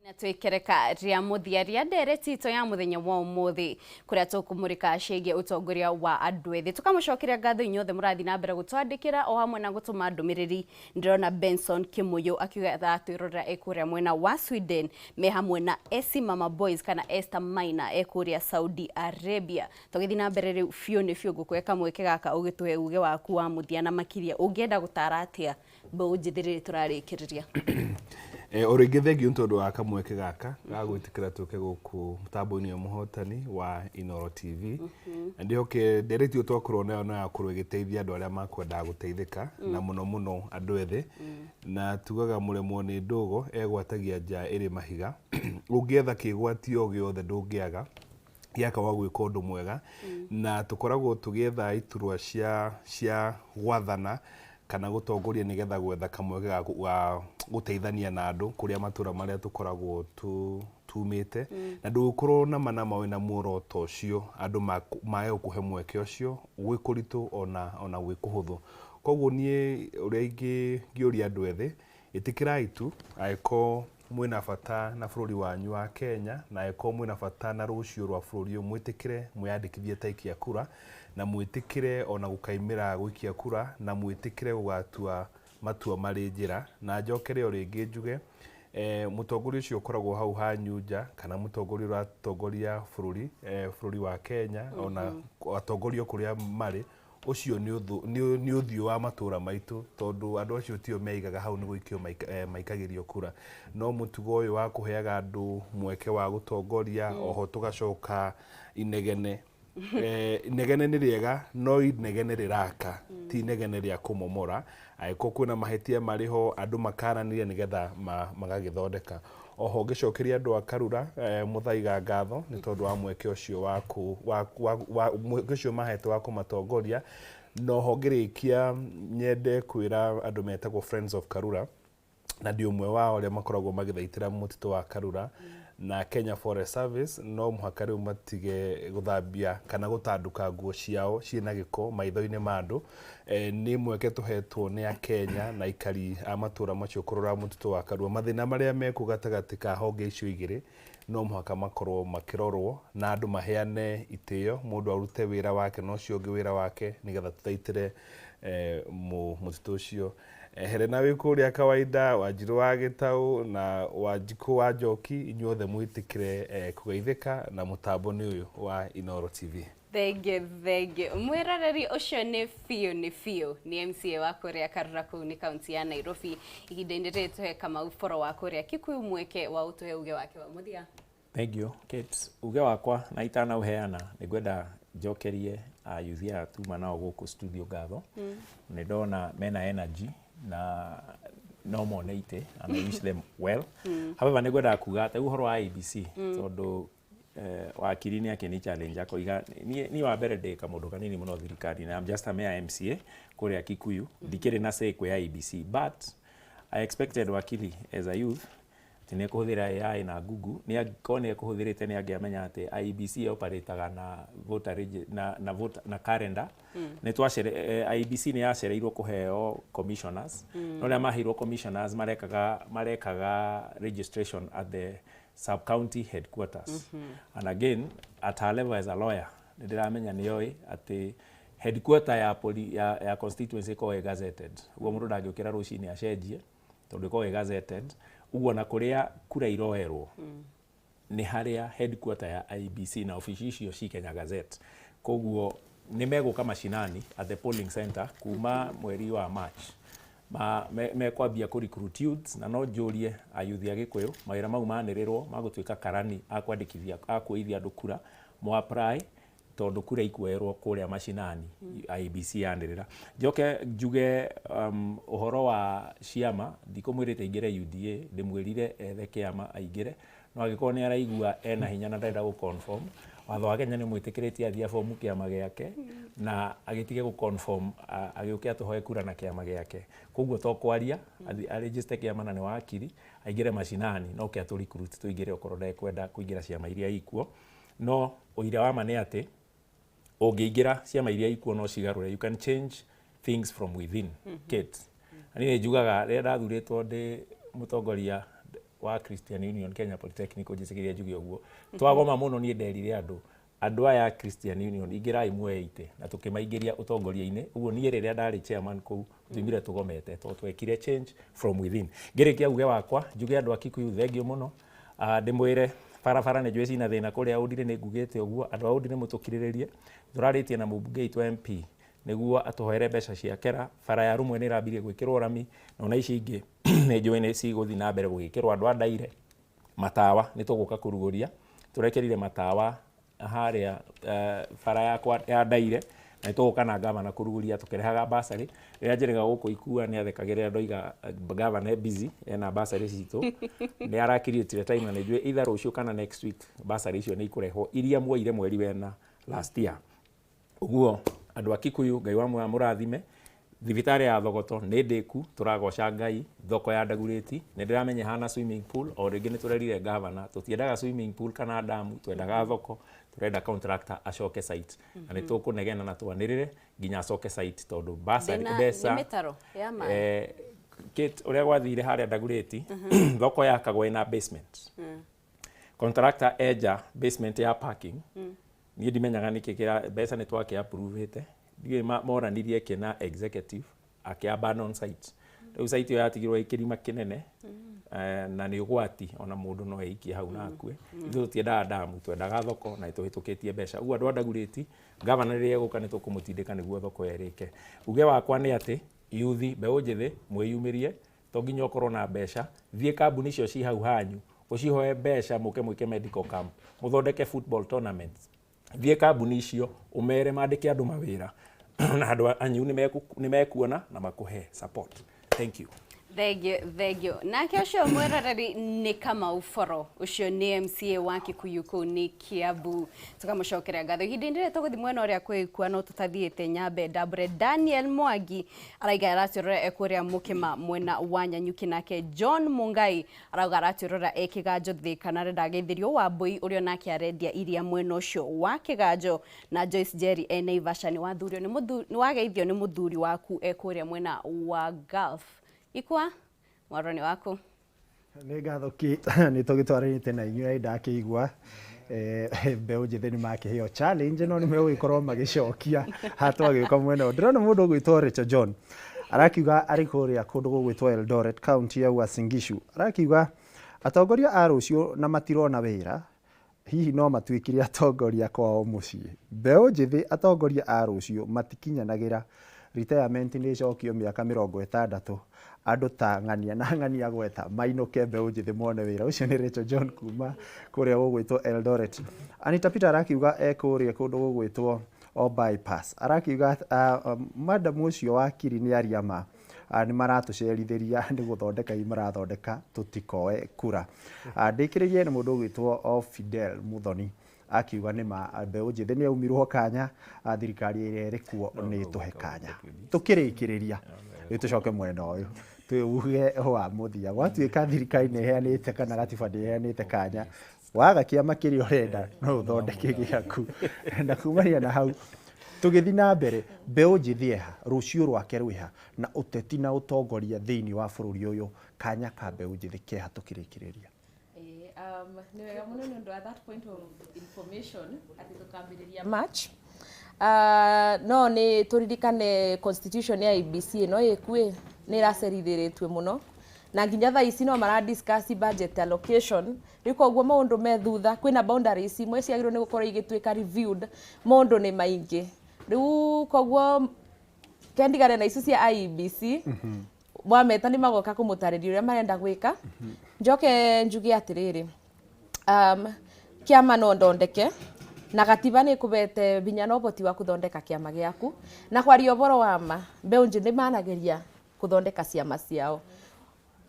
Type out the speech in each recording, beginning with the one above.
Na twĩkereka rĩa mũthia rĩa ndereti itũ ya mũthenya wa ũmũthĩ, kũrĩa tũkũmũrĩka ciĩgiĩ ũtongoria wa andũ ethĩ. Tũkamũcokeria ngatho inyuothe mũrathiĩ na mbere gũtwandĩkĩra o hamwe na gũtũma ndũmĩrĩri. Ndĩrona Benson Kĩmũyũ akiuga atwĩrorera e kũrĩa mwena wa Sweden, me hamwe na Esi Mama Boys kana Esther Maina e kũrĩa Saudi Arabia. Tũgĩthiĩ na mbere rĩu biũ nĩ biũ, ngũkũhe kamweke gaka ũgĩtũhe uge waku wa mũthia, na makĩria ũngĩenda gũtara atĩa mbeũ njĩthĩ rĩrĩ tũrarĩkĩrĩria. O rĩngĩ thengiũ nĩ tondũ wa kamweke gaka ga gwĩtĩkĩra tũke gũkũ mũtambo-inĩ ũyũ mũhotani wa Inooro TV. Na ndĩhoke ndereti ĩyo twakorwo nayo no yakorwo ĩgĩteithia andũ arĩa makwendaga gũteithĩka, na mũno mũno andũ ethĩ. Na tugaga mũremwo nĩ ndũgo egwatagia nja ĩrĩ mahiga. Ũngĩetha kĩgwatio o gĩothe, ndũngĩaga gĩaka wa gwĩka ũndũ mwega. Na tũkoragwo tũgĩetha iturwa cia gwathana kana gũtongoria nĩgetha gwetha kamweke ga gũteithania na andũ kũrĩa matũra marĩa tũkoragwo tumĩte. Na ndũgũkorwo na mana wĩna muoroto ũcio, andũ mae gũkũhe mweke ũcio gwĩ kũritũ ona gwĩ kũhũthũ. Koguo niĩ ũrĩa ingĩũria andũ ethĩ, ĩtĩkĩrai tu angĩkorwo mwĩna bata na bũrũri wanyu wa Kenya, na angĩkorwo mwĩna bata na rũciũ rwa bũrũri ũyũ, mwĩtĩkĩre mwĩyandĩkithie ta aikia kura, na mwĩtĩkĩre ona gũkaimĩra gũikia kura, na mwĩtĩkĩre gũgatua matua marĩ njĩra. Na njokere o rĩngĩ njuge, mũtongoria ũcio ũkoragwo hau hanyu nja, kana mũtongoria ũratongoria bũrũri, bũrũri wa Kenya, ona atongoria kũrĩa marĩ, ũcio nĩ ũthiũ wa matũra maitũ, tondũ andũ acio tio meigaga hau nĩ gũikio maikagĩrio kura. No mũtugo ũyũ wa kũheaga andũ mweke wa gũtongoria, oho tũgacoka inegene. Inegene nĩ rĩega, no inegene rĩraka, ti inegene rĩa kũmomora. Angĩkorwo kwĩna mahĩtia marĩ ho, andũ makaranĩria nĩgetha magagĩthondeka. Oho ngĩcokeria andũ a Karura, Mũthaiga, ngatho nĩ tondũ wa mweke ũcio wa wa mweke ũcio mahete wa kũmatongoria. Na oho ngĩrĩkia, nyende kwĩra andũ metagwo Friends of Karura, na ndĩ ũmwe wao, arĩa makoragwo magĩthaitĩra mũtitũ wa Karura na Kenya Forest Service, no mũhaka rĩu matige gũthambia kana gũtanduka nguo ciao ciĩna gĩko maitho-inĩ ma andũ. Nĩ mweke tũhetwo nĩ Akenya na aikari a matũra macio kũrora mũtitũ wa Karura. Mathĩna marĩa mekuo gatagatĩ ka honge icio igĩrĩ no mũhaka makorwo makĩrorwo, na andũ maheane itĩo, mũndũ arute wĩra wake na ũcio ũngĩ wĩra wake, nĩgetha tũthaitĩre mũtitũ ũcio. Helena wĩ kũrĩa kawaida, Wanjirũ wa Gĩtaũ na Wanjikũ wa Njoki, inyuothe mwĩtĩkĩre kũgeithĩka na mũtambo nĩ ũyũ wa Inooro TV. Thengiũ, thengiũ mwĩroreri. Ũcio nĩ biũ nĩ biũ nĩ MCA wa kũrĩa Karura, kũu nĩ kaunti ya Nairobi. Ihinda-inĩ rĩrĩ tũhe Kamau Boro wa kũrĩa Kikuyu mweke wa ũtũhe uge wake wa mũthia. Thank you, Kate. Uge wakwa na itanauheana, nĩ ngwenda njokerie ayuthi aya tuma nao gũkũ studio ngatho. Nĩ ndona mena energy na no mone itĩ, and I wish them well. However, nĩ ngwendaga kuga atĩ ũhoro wa IEBC, tondũ wakiri nĩ akĩni challenge akoiga niĩ wa mbere ndĩ kamũndũ kanini mũno thirikari-inĩ. I'm just a mere MCA kũrĩa Kikuyu, ndikĩrĩ na say kwĩ IEBC, but I expected wakili as a youth atĩ nĩ ekũhũthĩra AI na Google. Nĩ angĩkorwo nĩ ekũhũthĩrĩte, nĩ angĩamenya atĩ IEBC operataga na voter na voter na calendar. Nĩ twacere IEBC nĩ yacereirwo kũheo commissioners, no rĩrĩa maheirwo commissioners, marekaga registration at the sub county headquarters. And again, at her level as a lawyer, nĩ ndĩramenya nĩ oĩ atĩ headquarter ya constituency ĩkoragwo ĩ gazetted. Ũguo mũndũ ndangĩũkĩra rũcinĩ acenjie, tondũ ĩkoragwo ĩ gazetted. Ũguo na kũrĩa kura iroerwo nĩ harĩa headquarter ya IEBC, na obici icio ci Kenya Gazette. Koguo nĩ megũka mashinani at the polling center kuma mweri wa March, mekwambia kũ recruit youths. Na no njũrie ayuthi a Gĩkũyũ, mawĩra mau manĩrĩrwo magũtuĩka karani a kwandĩkithia, a kuoithia andũ kura, mo apply, tondũ kura ikuoerwo kũrĩa mashinani IEBC yanĩrĩra. Njoke njuge ũhoro wa ciama, ndikũmwĩrĩte aingĩre UDA, ndĩmwĩrire ethe kĩama aingĩre, no angĩkorwo nĩ araigua ena hinya na ndarenda gũ conform, watho wa Kenya nĩ mwĩtĩkĩrĩtie athiĩ abomu kĩama gĩake na agĩtige gũ conform, agĩũke atũhoe kura na kĩama gĩake. Koguo to kwaria, athiĩ aregister kĩama, na nĩ wakiri aingĩre mashinani, no ke atũ recruit tũingĩre okorwo ndekwenda kũingĩra ciama iria ikuo. No ũira wa ma nĩ atĩ ũngĩingĩra ciama iria ikuo no cigarũre. You can change things from within. Kate, na niĩ njugaga rĩrĩa ndathurĩtwo ndĩ mũtongoria Wa Christian Union Kenya Polytechnic ũnjĩtĩkĩrie njuge ũguo, twagoma mũno. Niĩ nderire andũ, andũ aya a Christian Union, ingĩrai muoe itĩ, na tũkĩmaingĩria ũtongoria-inĩ. Ũguo niĩ rĩrĩa ndarĩ chairman kũu, tũimire tũgomete tondũ twekire change from within. Ngĩrĩkia uge wakwa, njuge andũ a Kikuyu thengio mũno. Ndĩmwĩre barabara nĩ njũĩ cina thĩna kũrĩa Ũndire, nĩ ngugĩte ũguo. Andũ a Ũndire, mũtũkirĩrĩrie, tũrarĩtie na mũmbunge witũ MP nĩguo atũhoere mbeca cia kera. Bara ya Rũmwe nĩ ĩrambirie gwĩkĩrwo rami, na ona ici ingĩ nĩ njũĩ nĩ cigũthiĩ na mbere gũgĩkĩrwo. Andũ a Ndaire, matawa nĩ tũgũka kũrugũria, tũrekĩrire matawa harĩa bara yakwa ya Ndaire, na nĩ tũgũka na gavana kũrugũria. Tũkĩrehaga basarĩ rĩrĩa njĩrĩga gũkũ Ikua, nĩ athekagĩrĩra, ndoiga gavana e busy ena basarĩ citũ, nĩ arakiriĩtire time, na nĩ njũĩ either rũciũ kana next week basarĩ icio nĩ ikũrehwo, iria muoire mweri wena last year. Ũguo andũ a Kikuyu, Ngai wa muoyo mũrathime. Thibitarĩ ya Thogoto nĩ ndĩku, tũragoca Ngai. Thoko ya Ndagurĩti nĩ ndĩramenya hana swimming pool. O rĩngĩ nĩ tũrerire gavana tũtiendaga swimming pool kana damu, twendaga thoko. Tũrenda contractor acoke site, na nĩ tũkũnegena na twanĩrĩre nginya acoke site, tondũ basarĩ Thĩna mbeca nĩ mĩtaro ya maĩ. Kate, ũrĩa gwathire harĩa Ndagurĩti, thoko yakagwo ĩna basement. Contractor enja basement ya parking. Niĩ ndimenyaga nĩkĩ kĩra mbeca nĩ twakĩ approve-ĩte, ndiũĩ moranirie kĩ na executive akĩ abandon site. Rĩu site ĩyo yatigirwo ĩ kĩrima kĩnene, na nĩ ũgwati, ona mũndũ no eikie hau na akue. Ithuĩ tũtiendaga damu, twendaga thoko, na nĩtũhĩtũkĩtie mbeca. Ũguo andũ a Ndagurĩti, gavana rĩrĩa egũka nĩ tũkũmũtindĩka nĩguo thoko ĩyo ĩrĩke. Uge wakwa nĩ atĩ yuthi, mbeũ njĩthĩ, mwĩyumĩrie. To nginya ũkorwo na mbeca. Thiĩ kambuni icio ci hau hanyu, ũcihoe mbeca, mũke mwĩke medical camp, mũthondeke football tournaments. Thiĩ kambuni icio ũmere mandĩke andũ mawĩra, na andũ anyu nĩ mekuona na makũhe support. Thank you. Thank you, thank you. Nake ũcio mwĩroreri nĩ Kamau Boro, ũcio nĩ MCA wa Kikuyu kũu nĩ Kiambu. Tũkamũcokeria ngatho. Ihinda-inĩ rĩrĩ tũgũthiĩ mwena ũrĩa kwĩkua, no tũtathiĩte nyambe ndambũre. Daniel Mwangi araiga aratwĩrora e kũrĩa Mũkĩma mwena wa Nyanyuki. Nake John Mungai arauga aratwĩrora e Kĩganjo Thĩka, na arenda ageithĩrio Wambui ũrĩa onake arendia iria mwena ũcio wa Kĩganjo. Na Joyce Jerry e Naivasha, nĩ wathurio nĩ wageithio nĩ mũthuri waku e kũrĩa mwena wa Gulf. Ikwa mwaro nĩ waku. Nĩ ngatho kĩ nĩ tũgĩtwaranĩte na inyuĩ. Ndakĩigua mbeũ njĩthĩ nĩ makĩheo challenge, no nĩ megũgĩkorwo magĩcokia hatwagĩũka mwena ũyũ. Ndĩrona mũndũ ũgwĩtwo Rachel John arakiuga arĩ kũrĩa kũndũ gũgwĩtwo Eldoret, county ya Uasin Gishu. Arakiuga atongoria a rũciũ na matirona wĩra, hihi no matuĩkire atongoria kwao mũciĩ? Mbeũ njĩthĩ atongoria a rũciũ matikinyanagĩra. Retirement nĩ ĩcokio mĩaka 60, andũ ta ng'ania na ng'ania gwetha mainũke, mbeũ njĩthĩ mone wĩra. Ũcio nĩ Rachel John kuma kũrĩa gũgwĩtwo Eldoret. Anita Peter arakiuga e kũrĩa kũndũ gũgwĩtwo o Bypass. Arakiuga madam ũcio wakiri nĩ aria ma, nĩ maratũcerithĩria nĩ gũthondeka i marathondeka tũtikoe kura. Ndĩkĩrĩrie nĩ mũndũ ũgwĩtwo o Fidel Muthoni, akiuga nĩ ma mbeũ njĩthĩ nĩ aumirwo kanya, thirikari ĩrĩa ĩrĩ kuo nĩ ĩtũhe kanya. Tũkĩrĩkĩrĩria rĩu, tũcoke mwena ũyũ twĩuge wa mũthia. Gwatuĩka thirikari nĩ ĩheanĩte kana gatiba nĩ ĩheanĩte kanya, waga kĩama kĩrĩa ũrenda no ũthondeke gĩaku, na kumania na hau tũgĩthiĩ na mbere, mbeũ njĩthĩ eha, rũciũ rwake rwĩha na ũteti na ũtongoria thĩinĩ wa bũrũri ũyũ? Kanya ka mbeũ njĩthĩ keha, tũkĩrĩkĩrĩria? Nĩ wega mũno nĩ ũndũ wa that point of information atĩ tũkambĩrĩria March. No nĩ tũririkane constitution ya IEBC ĩno ĩkuĩ nĩ ĩracerithĩrĩtue mũno, na nginya thaa ici no mara discuss budget allocation. Rĩu koguo maũndũ me thutha, kwĩna boundaries imwe ciagĩrĩirwo nĩ gũkorwo igĩtuĩka reviewed. Maũndũ nĩ maingĩ rĩu, koguo kendigane na icio cia IEBC. Mwameta nĩ magoka kũmũtarĩria ũrĩa marenda gwĩka. Njoke njuge atĩrĩrĩ, kĩama no ndondeke, na gatiba nĩ kũbete binya na ũhoti wa kũthondeka kĩama gĩaku. Na kwaria ũboro wa ma, mbeũ njĩthĩ manageria kũthondeka ciama ciao.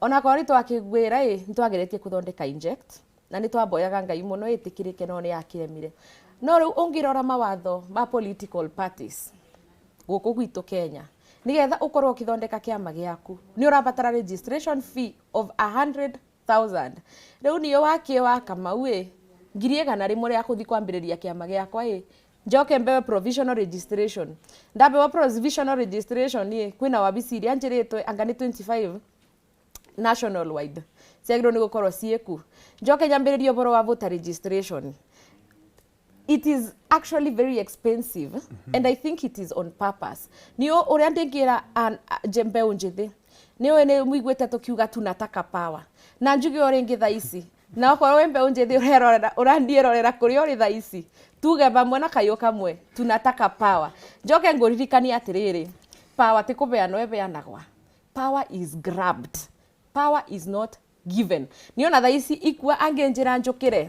Onakorwo nĩ twakĩgwĩra ĩ, nĩ twageretie kũthondeka Inject, na nĩ twamboyaga Ngai mũno ĩtĩkĩrĩke, no nĩ yakĩremire. No rĩu ũngĩrora mawatho ma political parties gũkũ gwitũ Kenya, nĩgetha ũkorwo ũkĩthondeka kĩama gĩaku nĩ ũrabatara registration fee of 100,000. Rĩu niĩ wakĩ wa Kamau ĩ, 100,000 rĩa kũthi kwambĩrĩria kĩama gĩakwa ĩ, njoke mbewe provisional registration. Ndabewa provisional registration ĩ, kwĩna wabici iria njĩrĩtwe anga nĩ 25. National wide ciagĩrĩirwo nĩ gũkorwo ciĩku. Njoke nyambĩrĩrie ũhoro wa voter registration. It is actually very expensive, and I think it is on purpose. Nĩ ũrĩa ndĩngĩra mbeũ njĩthĩ, nĩ ũĩ nĩ mũiguĩte tũkiuga tunataka power, na njuge o rĩngĩ thaa ici, na okorwo wĩ mbeũ njĩthĩ ũrerorera, ũrandiĩrorera kũrĩa ũrĩ thaa ici, tuge vamwe na kayũ kamwe, tunataka power. Njoke ngũririkanie atĩrĩrĩ, power ti kũbeanwo ĩbeanagwa. Power is grabbed, power is not given. Nĩ ona thaa ici ikua angĩnjĩra njũkĩre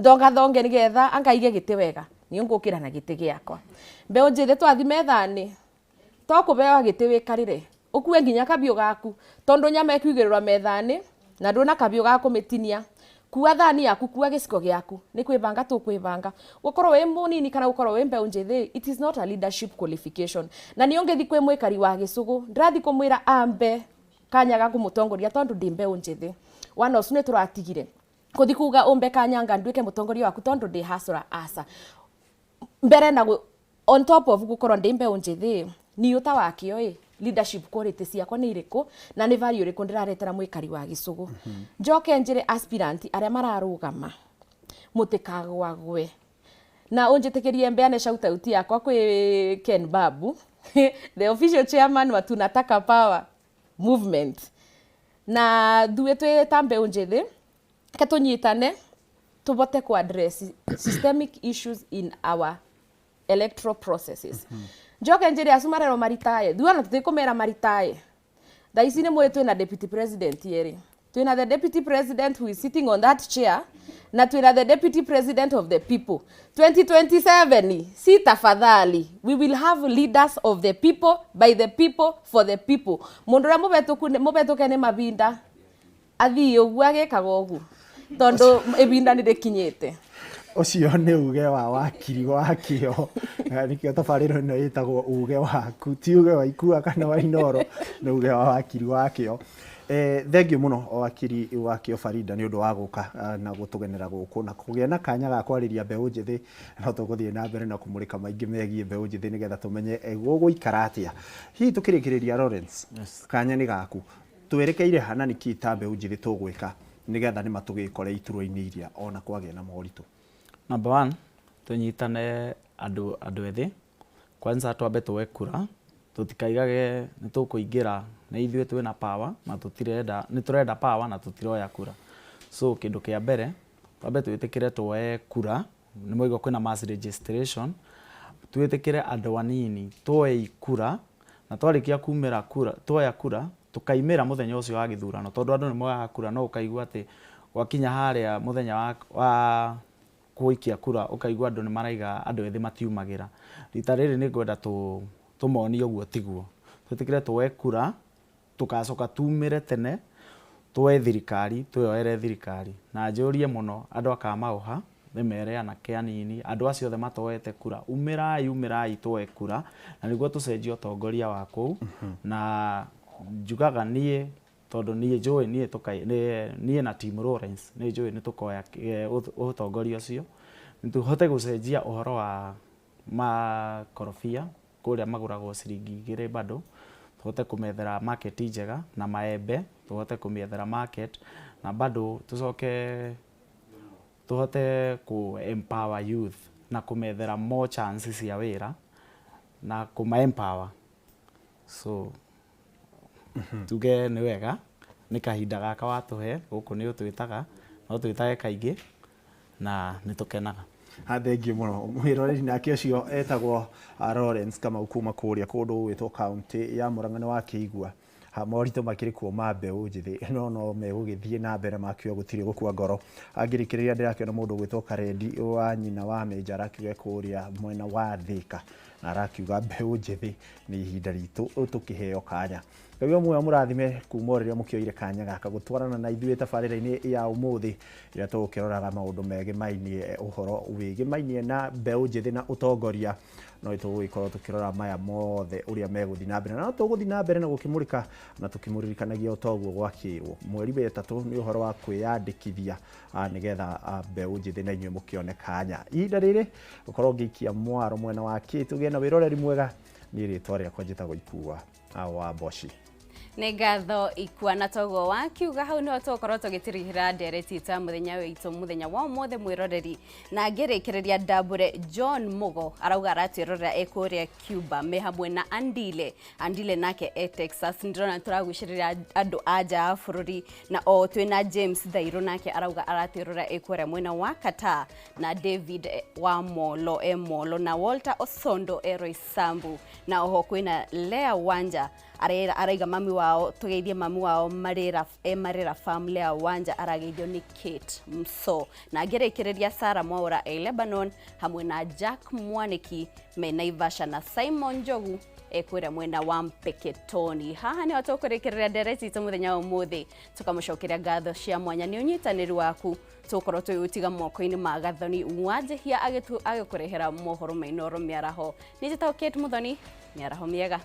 thongathonge nĩgetha angaige gĩtĩ wega, niĩ ngũkĩra na gĩtĩ gĩakwa. Mbeũ njĩthĩ, twathi metha-inĩ, to kũbeo gĩtĩ wĩkarĩre, ũkue nginya kabiũ gaku, tondũ nyama ĩkũigĩrĩrwo metha-inĩ na ndũna kabiũ ga kũmĩtinia. Kua thani yaku, kua gĩciko gĩaku, nĩ kwĩbanga tũkwĩbanga. Gũkorwo wĩ mũnini kana gũkorwo wĩ mbeũ njĩthĩ, it is not a leadership qualification. Na nĩ ũngĩthi kwĩ mwĩkari wa gĩcũgũ, ndĩrathi kũmwĩra ambe kanya ga kũmũtongoria tondũ ndĩ mbeũ njĩthĩ. Wana ũcio nĩ tũratigire kũthi kuga ũmbe kanyanga nduĩke mũtongoria waku tondũ ndĩ hasra aca mbere na on top of gukorwo ndi mbeũ njĩthĩ, niĩ ũta wakĩo ĩ leadership quality ciakwa nĩ irĩkũ na nĩ value ĩrĩkũ ndĩraretera mwĩkari wa gĩcũgũ. Njoke njĩre aspirant arĩa mararũgama mũtikagwagwe, na ũnjĩtĩkĩrie mbeane shout out yakwa kwĩ Ken Babu, the official chairman wa Tunataka Power movement. Na thuĩ twĩ ta mbeũ njĩthĩ, ke tũnyitane tũbote ku address systemic issues in our electoral processes. Njoke njĩre acu marerwo maritaye, thuĩ ona tũtikũmera maritaye. Thaa ici nĩ mũĩ twĩna deputy president yerĩ. Twĩna the deputy president who is sitting on that chair, na twĩna the deputy president of the people. 2027, si tafadhali, we will have leaders of the people, by the people, for the people. Mũndũ ũrĩa mũbetũke nĩ mabinda athiĩ ũguo agĩkaga ũguo, tondũ ibinda nĩ rĩkinyĩte. Ũcio nĩ uge wa wakiri wa kĩo. Nĩkĩo tabarĩra ĩno ĩtagwo Uge Waku, ti uge wa Ikua kana wa Inoro, nĩ uge wa wakiri wa kĩo. Thengiũ mũno wakiri wa kĩo Farida nĩ ũndũ wa gũka na gũtũgenera gũkũ na kũgĩa na kanya ga kwarĩria mbeũ njĩthĩ. No tũgũthiĩ na mbere na kũmũrĩka maingĩ megiĩ mbeũ njĩthĩ nĩgetha tũmenye gũgũikara atĩa. Hihi tũkĩrĩkĩrĩria, Lawrence, kanya nĩ gaku, twerekeire hana nĩkĩ ta mbeũ njĩthĩ tũgwĩka nĩgetha nĩ matũgĩkore iturwa-inĩ iria ona kwagĩa na moritũ? Number one, tũnyitane andũ ethĩ. Kwanza twambe tuoe kura, tũtikaigage nĩ tũkũingĩra nĩ ithuĩ twĩna power na tũtirenda, nĩ tũrenda power na tũtiroya kura. So kĩndũ kĩa mbere, twambe twĩtĩkĩre tuoe kura. Nĩ mwaigua kwĩna mass registration. Twĩtĩkĩre andũ anini tuoe kura, na twarĩkia kumĩra kura, tuoya kura, tũkaimĩra mũthenya ũcio wa gĩthurano, tondũ andũ nĩ moyaga kura no ũkaigua atĩ gwakinya harĩa mũthenya wa gũikia kura, ũkaigua andũ nĩ maraiga andũ ethĩ matiumagĩra. Rita rĩrĩ nĩ ngwenda tũmonie ũguo tiguo. Twĩtĩkĩre tuoe kura, tũgacoka tumĩre tene tuoe thirikari, twĩyoere thirikari. Na njũrie mũno andũ a Kamauha, ndĩmere anake anini, andũ acio othe matoete kura, umĩrai, umĩrai tuoe kura, na nĩguo tũcenjie ũtongoria wa kũu. Na njugaga niĩ, tondũ niĩ njũĩ niĩ na team Lawrence nĩ njũĩ nĩ tũkoya ũtongoria ũcio, tũhote gũcenjia ũhoro wa makorobia kũrĩa magũragwo ciringi 2, bado tũhote kũmethera market njega, na maembe tũhote kũmĩethera market, na bado tũcoke tũhote kũ empower youth na kũmethera more chances cia wĩra na kũma empower. So tuge nĩ wega nĩ kahinda gaka watũhe gũkũ, nĩ ũtwĩtaga, no twĩtage kaingĩ na nĩ tũkenaga. Thengiũ mũno mwĩroreri. Nake ũcio etagwo Lawrence Kamau kuma kũrĩa kũndũ gũgwĩtwo kaunti ya Murang'a. Nĩ wakĩigua moritũ makĩrĩ kuo ma mbeũ njĩthĩ, no megũgĩthiĩ na mbere, makiuga gũtirĩ gũkua ngoro. Angĩrĩkĩrĩria, ndĩrakĩona mũndũ ũgwĩtwo Karendi wa nyina wa Menja, arakiuga kũrĩa mwena wa Thĩka, na arakiuga mbeũ njĩthĩ nĩ ihinda ritũ tũkĩheo kanya. Ngai wa muoyo mũrathime kuma o rĩrĩa mũkĩoire kanya gaka gũtwarana na ithuĩ tabarĩra-inĩ ya ũmũthĩ, ĩrĩa tũgũkĩroraga maũndũ megĩmainie ũhoro wĩgĩmainie na mbeũ njĩthĩ na ũtongoria. No tũgũgĩkorwo tũkĩrora maya mothe ũrĩa megũthiĩ na mbere, na no tũgũthiĩ na mbere na gũkĩmũrĩka na tũkĩmũririkanagia o toguo gwakĩrwo mweri wa ĩtatũ nĩ ũhoro wa kwĩyandĩkithia, nĩgetha mbeũ njĩthĩ na inyuĩ mũkĩone kanya. Ihinda rĩrĩ gũkorwo ngĩikia mwaro mwena wa kĩ, tũgĩe na wĩroreri mwega. Niĩ rĩtwa rĩakwa njĩtagwo Ikua wa Mboci. Nĩ ngatho ikua na toguo wakiuga hau nĩho tũgũkorwo tũgĩtirihĩra ndereti itũ ya mũthenya witũ mũthenya wa ũmũthĩ mwĩroreri. Na ngĩrĩkĩrĩria ndambũre John Mugo arauga aratwĩrorera e kũrĩa Cuba me hamwe na Andile. Andile nake e Texas. Ndĩrona tũragucĩrĩria andũ a nja ya bũrũri, na o twĩna James Thairũ nake arauga aratwĩrorera e kũrĩa mwena wa Qatar, na David wa Molo e Molo, na Walter Osondo e Roysambu, na oho kwĩna Lea Wanja arera araiga mami wao tugeithie mami wao marera e Marera farm. Lea Wanja arageithio nĩ Kate Mso. Na ngĩrĩkĩrĩria Sara Mwaura e Lebanon hamwe na Jack Mwaniki me Naivasha, na Simon Njogu ekũrĩa mwena wa Mpeketoni. Haha nĩho tũkũrĩkĩrĩria ndereti itũ mũthenya wa ũmũthĩ, tũkamũcokeria ngatho cia mwanya nĩ ũnyitanĩri waku. Tũgũkorwo tũgĩũtiga moko-inĩ ma Gathoni Wanjĩhia agĩkũrehera mohoro ma Inooro mĩaraho. Nĩ njĩtagwo Kate Muthoni, mĩaraho mĩega.